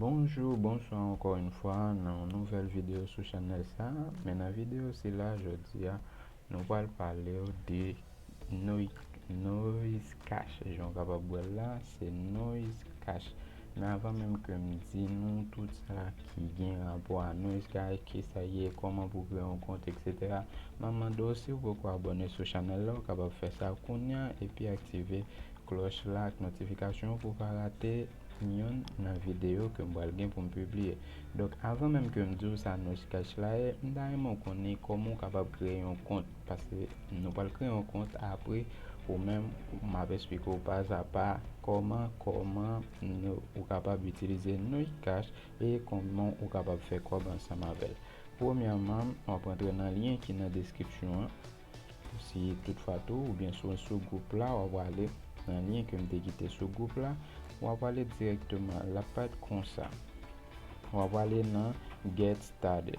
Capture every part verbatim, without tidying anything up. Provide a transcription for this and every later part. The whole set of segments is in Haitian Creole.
Bonjou, bonswa ankò yon fwa nan yon nouvèl videyo sou chanèl sa. Men nan videyo sila jodi a, nou pral pale w de noi-, noise cache. Jan w kapab wè l la, se noise cache. Men avan menm ke m di nou tout sa ki gen rapò a noise cache, kisa l ye, kòman pou kreye yon kont, etsetera, m ap mande w, si w poko abòne sou chanèl la, w kapab fè sa kounye a epi aktive klòch la ak notifikasyon pou w pa rate yonn nan videyo ke m pral gen pou m pibliye. Donk, avan menm ke m di w sa noise cache la ye, m ta renmen w konnen kòman w kapab kreye yon kont, paske nou pral kreye yon kont apre, ou menm, m ap esplike w pa a pa kòman, kòman nou, ou kapab itilize noise cache e kòman ou kapab fè kòb ansanm avè l. Premyèman, w ap antre nan lyen ki nan deskripsyon an. Si toutfwa tou, oubyen si w sou gwoup la, w ap prale nan lyen ke m te kite sou gwoup la, w ap prale dirèkteman. L ap parèt konsa. W ap prale nan Get Started.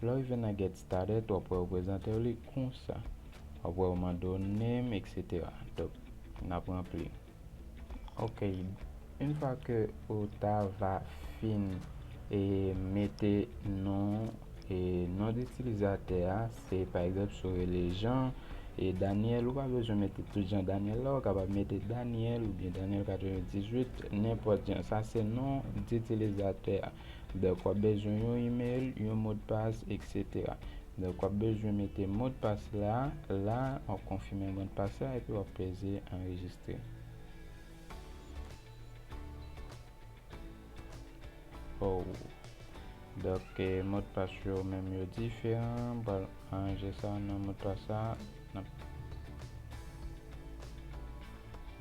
Lè w rive nan Get Started, w ap wè yo prezante w li konsa. W ap wè yo mande w name, etsetera. Donk, n ap ranpli. Ok, yon fwa ke ou ta va fin e mete non, e non itilizatè a, se pa egzanp si w rele Jean e Daniel, ou pa bezwen mete tout Jean Daniel la, ou kapab mete Daniel oubyen Daniel katrevendizuit, nenpòt jan. Sa se non itilizatè a. Donk, w ap bezwen yon email, yon modpas, etsetera. Donk, w ap bezwen mete modpas la, la, w ap konfime modpas la, epi w ap peze anrejistre. Oh. Donk, eh, modpas yo menm yo diferan. M pral ranje sa nan modpas la. N ap,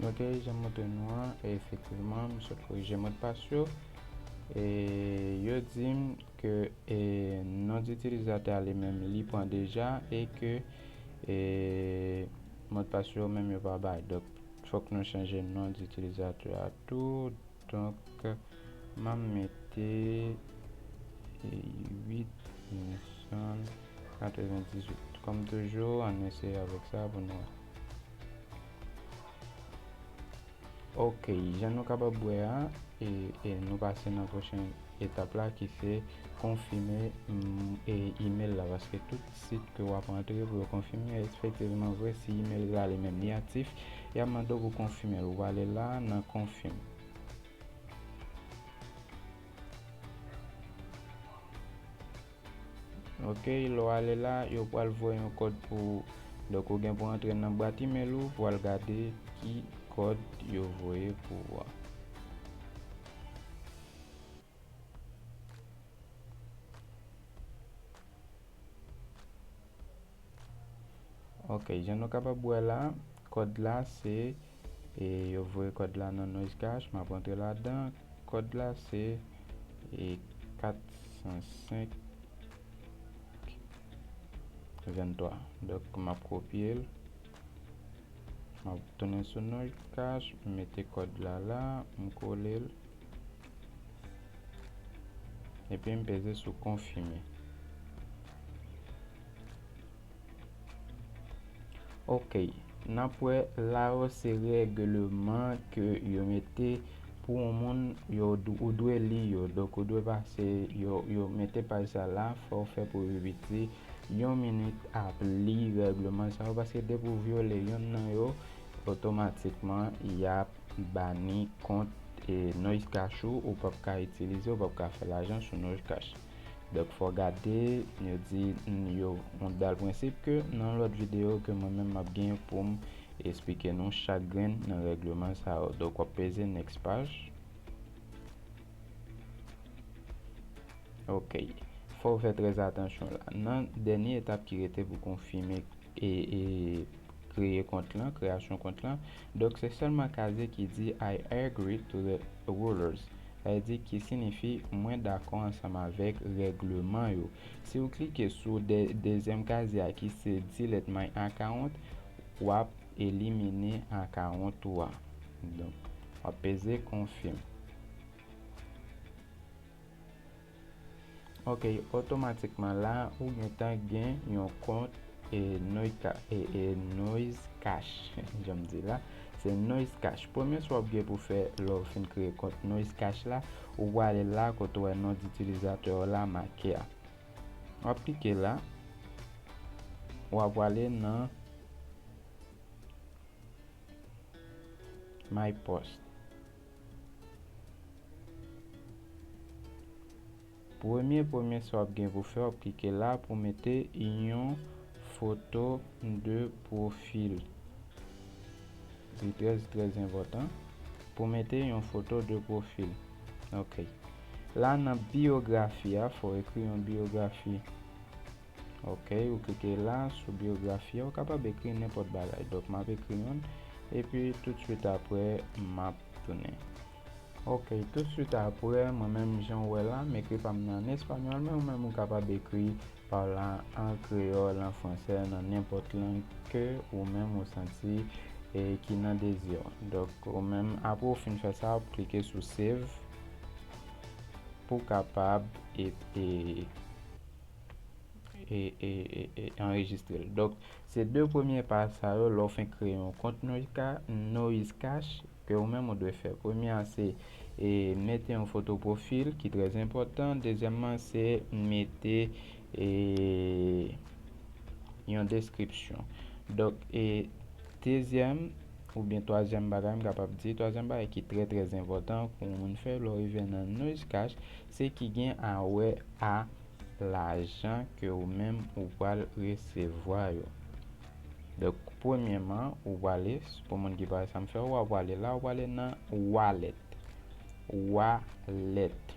ok, jan m montre nou an, efektivman, m sot korije modpas yo. E yo di m ke, e, non itilizatè a li menm, li pran deja, e ke, e, modpas yo menm yo pa bay. Donk, fòk nou chanje non itilizatè a tou. Donk, m ap mete, e, uit Nissan katrevendizuit. Kòm toujou, ann eseye avèk sa pou nou wè. Ok, jan nou kapab wè a, e, e nou pase nan pwochen etap la ki se konfime, mm, e, email la, paske tout sit ke w ap antre pou yo konfime, efektivman vre, si email la li menm li aktif, y ap mande w pou konfime l. Ou ale la nan konfime. Ok, lè w ale la, yo pral voye yon kòd pou ou. Donk, ou gen pou antre nan bwat email ou pou al gade ki kòd yo voye pou ou a. Ok, jan nou kapab wè la, kòd la se, e, yo voye kòd la nan Noise Cash, m ap rantre ladan. Kòd la se, e, kat san senk venntwa. Donk, m ap kopye l. M ap tounen sou Noise Cash, m mete kòd la la, m kole l. Epi m peze sou konfime. Ok, n ap wè la yo se règleman ke yo mete pou yon moun, yo, ou dwe li yo. Donk, ou dwe pase, yo, yo mete paj sa la, fò w fè pou pi piti yon minit ap li règleman sa yo, paske depi w vyole yonn nan yo, otomatikman, y ap bani kont, e, Noise Cash ou, ou p ap ka itilize, ou p ap ka fè lajan sou Noise Cash. Donk, fò w gade, yo di, n-, yo, on dal prensip ke nan lòt videyo ke mwen menm m ap gen pou m esplike nou chak grenn nan règleman sa yo. Donk, w ap peze next paj. Ok. Fò w fè trè atansyon la. Nan dènye etap ki rete pou konfime e, e kreye kont lan, kreyasyon kont lan. Donk, se sèlman kazye ki di "I agree to the rules." Sa vle di ki siyifi "Mwen dakò ansanm avèk règleman yo." Si w klike sou de-, dezyèm kazye a ki se "Delete my account", w ap elimine akawont ou a. Donk, w ap peze confirm. Ok, otomatikman la, ou gentan gen yon kont e Noise Ca-, e, e Noise Cash, jan m di la. se Noise Cash. Premye sa w ap gen pou fè lè w fin kreye kont Noise Cash la, ou prale la kote w wè non itilizatè w la make a. W ap klike la, w ap prale nan My Post. Premye, premye sa w ap gen pou fè, w ap klike la pou mete yon foto de pwofil. Li trè, trè enpòtan pou mete yon foto de pwofil. Ok. La nan biyografi a, fò w ekri yon biyografi. Ok, ou klike la sou biyografi a, ou kapab ekri nenpòt bagay. Donk, m ap ekri youn, epi toutswit apre, m ap tounen. Ok, toutswit apre, mwen menm jan w wè la, m ekri pa m nan an espanyòl, men ou menm ou kapab ekri pa w la an kreyòl, an fransè, nan nenpòt lang ke ou menm ou santi e ki nan dezi w. Donk, ou menm, apre w fin fè sa, w ap klike sou save pou w kapab e, e, e, e, e, e, anrejistre l. Donk, se de premye pa sa yo, lè w fin kreye yon kont Noise Ca-, Noise Cash, ke ou menm ou dwe fè. Premye a, se e, mete yon foto pwofil, ki trè enpòtan. Dezyèmman, se mete e, yon deskripsyon. Donk, e, dezyèm oubyen twazyèm bagay, m kapab di, twazyèm bagay ki trè, trè enpòtan pou yon moun fè lè w rive nan Noise Cash, se ki gen a wè a lajan ke ou menm ou pral resevwa yo. Donk, premyèman, ou prale, pou moun ki pa wè sa m fè, w ap prale la, ou prale nan wallet. Wallet.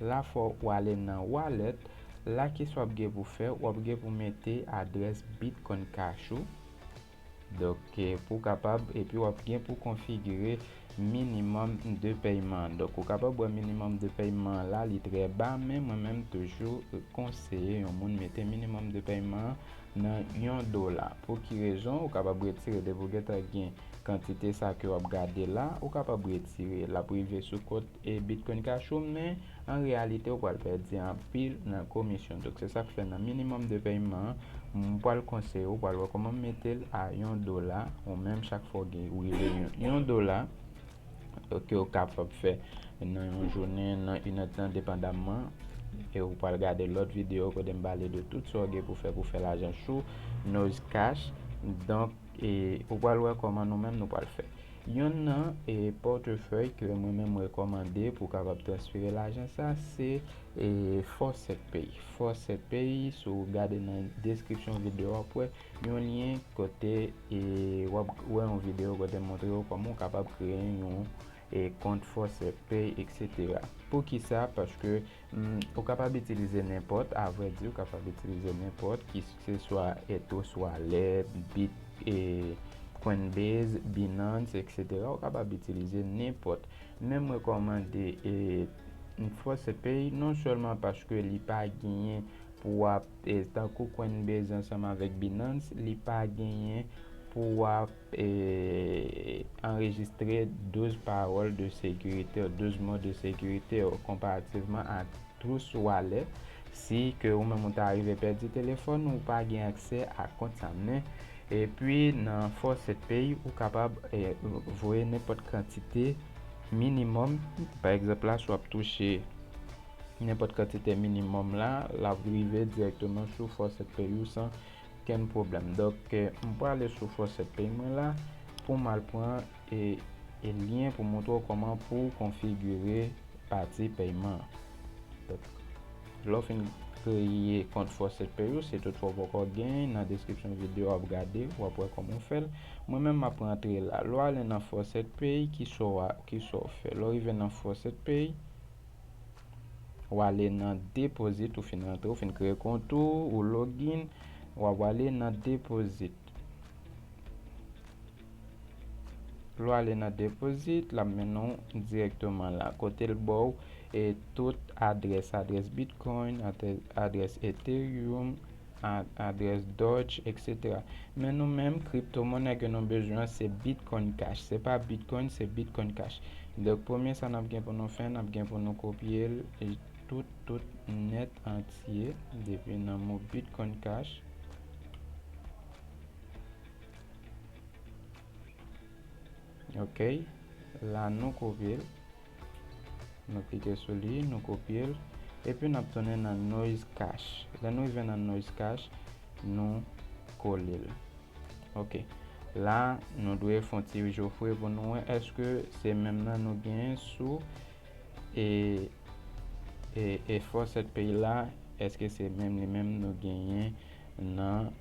La, fò w ale nan wallet. La, kisa w ap gen pou fè? W ap gen pou mete adrès Bitcoin Cash ou. Donk, eh, pou w kapab, epi w ap gen pou konfigire minimòm de pèyman. Donk, ou kapab wè minimòm de pèyman an la, li trè ba, men mwen menm toujou konseye yon moun mete minimòm de pèyman an nan yon dola. Pou ki rezon? Ou kapab retire, depi w gentan gen kantite sa ke w ap gade la, ou kapab retire. L ap rive sou kont e Bitcoin Cash ou, men an reyalite, ou pral pèdi anpil nan komisyon. Donk, se sa k fè nan minimòm de pèyman an, m pral konseye w, pral wè kòman m mete l a yon dola, ou menm chak fwa w gen, ou rive yon, yon dola, ke w kapab fè nan yon jounen, nan inèdtan, depandamman, e ou pral gade lòt videyo kote m pale de tout sa w gen pou fè, pou fè lajan sou Noise Cash. Donk, e ou pral wè kòman nou menm nou pral fè. Yonn nan, e, pòtefèy ke mwen menm m rekòmande pou w kapab transfere lajan sa, se, e, Faucet Pay. Faucet Pay, si w gade nan deskripsyon videyo a, w ap wè yon lyen kote, e, w ap wè yon videyo kote m montre w kòman w kapab kreye yon, e, kont Faucet Pay, etsetera. Poukisa? Paske, mm, ou kapab itilize nenpòt, avrèdi, ou kapab itilize nenpòt, ki se swa Ethos Wallet, Bit, e, Coinbase, Binance, etsetera. Ou kapab itilize nenpòt. Men m rekòmande, e, Faucet Pay, non sèlman paske li pa genyen pou w ap, e, tankou Coinbase ansanm avèk Binance, li pa genyen pou w ap, e, anrejistre douz pawòl de sekirite, douz mo de sekirite, konparativman a Trust Wallet. Si ke ou menm ou ta rive pèdi telefòn ou, ou pa gen aksè a kont sa. Men, epi nan Faucet Pay, ou kapab, e, voye nenpòt kantite minimòm. Pa egzanp, la, si w ap touche nenpòt kantite minimòm la, l ap rive dirèkteman sou Faucet Pay ou san okenn pwoblèm. Donk, eh, m prale sou Faucet Pay mwen la pou m al pran, eh, eh, lyen pou montre w kòman pou w konfigire pati pèyman an. Donk, lè w fin kreye kont Faucet Pay ou, si toutfwa w poko gen, nan deskripsyon videyo w ap gade, w ap wè kòman w fè l. Mwen menm, m ap rantre la. Lè w ale nan Faucet Pay, kisa w a, kisa w fè? Lè w rive nan Faucet Pay, w ale nan deposit, ou fin rantre, ou fin kreye kont ou, ou login, w ap ale nan deposit. Lè w ale nan deposit, l ap mennen w dirèkteman la, kote l ba w, e, tout adrès, adrès Bitcoin, adrès, adrès Ethereum, a-, adrès Doge, etsetera. Men nou menm, kriptomonè ke nou bezwen an, se Bitcoin Cash. Se pa Bitcoin, se Bitcoin Cash. Donk, premye sa n ap gen pou nou fè, n ap gen pou nou kopye l, e, tout, tout nèt antye, depi nan mo Bitcoin Cash. Ok, la nou kopye l. Nou klike sou li, nou kopye l. Epi n ap tounen nan Noise Cache. Lè nou rive nan Noise Cache, nou kole l. Ok. La, nou dwe fè yon ti jofre pou nou wè èske se menm nan nou genyen sou e, e, e Fawcett Pay la, èske se menm li menm nou genyen nan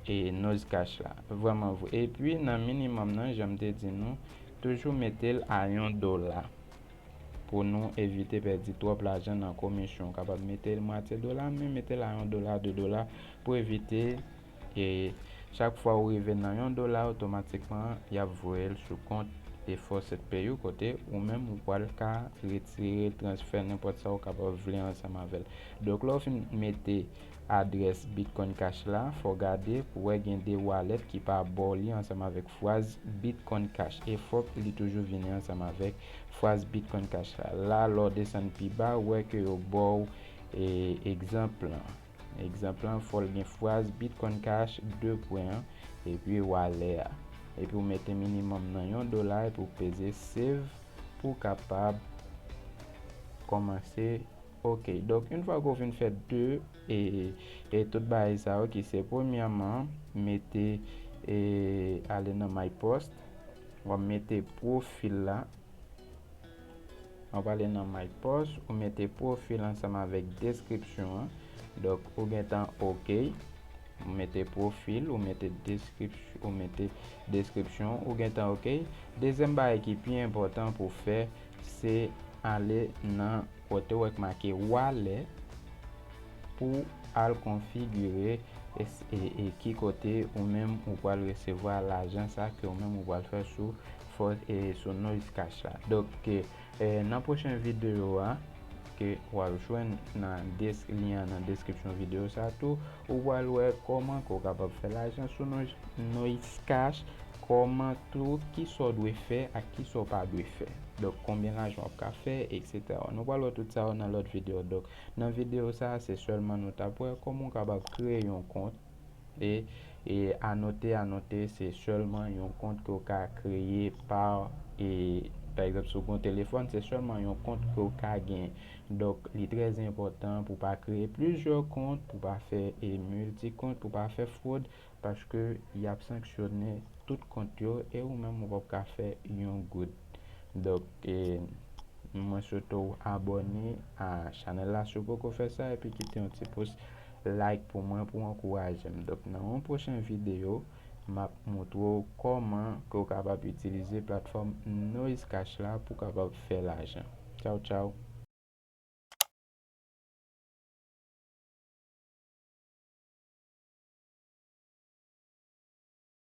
e Noise Cache la. Vrèman vre. Epi nan minimòm nan, jan m te di nou, toujou mete l a yon dola pou nou evite pèdi twòp lajan nan komisyon. Ou kapab mete l mwatye dola, men mete l a yon dola, de dola pou evite e chak fwa ou rive nan yon dola, otomatikman y ap voye l sou kont e Fawcett Pay ou kote ou menm ou pral ka retire l, transfè, nenpòt sa ou kapab vle ansanm avè l. Donk lè w fin mete adrès Bitcoin Cash la, fò w gade pou wè gen de wallet ki pa ba w li ansanm avèk fraz Bitcoin Cash. E fòk li toujou vini ansanm avèk fraz Bitcoin Cash la. La, lè w desann pi ba, ou wè ke yo ba w e, egzanp lan. Egzanp lan, fò l gen fraz Bitcoin Cash, de pwen, epi wallet a. Epi w mete minimòm nan yon dola, epi w peze save pou w kapab kòmanse. Ok, donk, yon fwa ke w fin fè de e, e tout bagay sa yo ki se, premyèman, mete e, ale nan MyPost, w ap mete pwofil la. W ap ale nan MyPost, ou mete pwofil ansanm avèk deskripsyon an. Donk, ou gentan ok. Ou mete pwofil, ou mete deskripsyon, ou mete deskripsyon, ou gentan ok. Dezyèm bagay ki pi enpòtan pou w fè, se ale nan kote w wè k make wallet pou al konfigire e, e, e ki kote ou menm ou pral resevwa lajan sa ke ou menm ou pral fè sou Fawcett e sou Noise Cash la. Donk, e, nan pwochen videyo a, ke w ap jwenn nan des-, lyen an nan deskripsyon videyo sa tou, ou pral wè kòman ke w kapab fè lajan sou Noise, Noise Cash, kòman tou, ki sa w dwe fè ak ki sa w pa dwe fè. Donk, konbyen lajan w ap ka fè, et cetera. Nou pral wè tout sa yo nan lòt videyo. Donk, nan videyo sa, se sèlman nou t ap wè kòman w kapab kreye yon kont. E, e anote, anote, se sèlman yon kont ke w ka kreye pa, e, pa egzanp, si w gen yon telefòn, se sèlman yon kont ke w ka gen. Donk, li trè enpòtan pou w pa kreye plizyè kont, pou w pa fè, e, milti kont, pou w pa fè fwod, paske y ap sanksyone tout kont yo e ou menm ou p ap ka fè yon goud. Donk, e, mwen swete w abòne a chanèl la si w poko fè sa, epi kite yon ti pous like pou mwen, pou ankouraje m. Donk, nan yon pwochen videyo, m ap montre w kòman ke w kapab itilize platfòm Noise Cash la pou w kapab fè lajan. Tchaw, tchaw.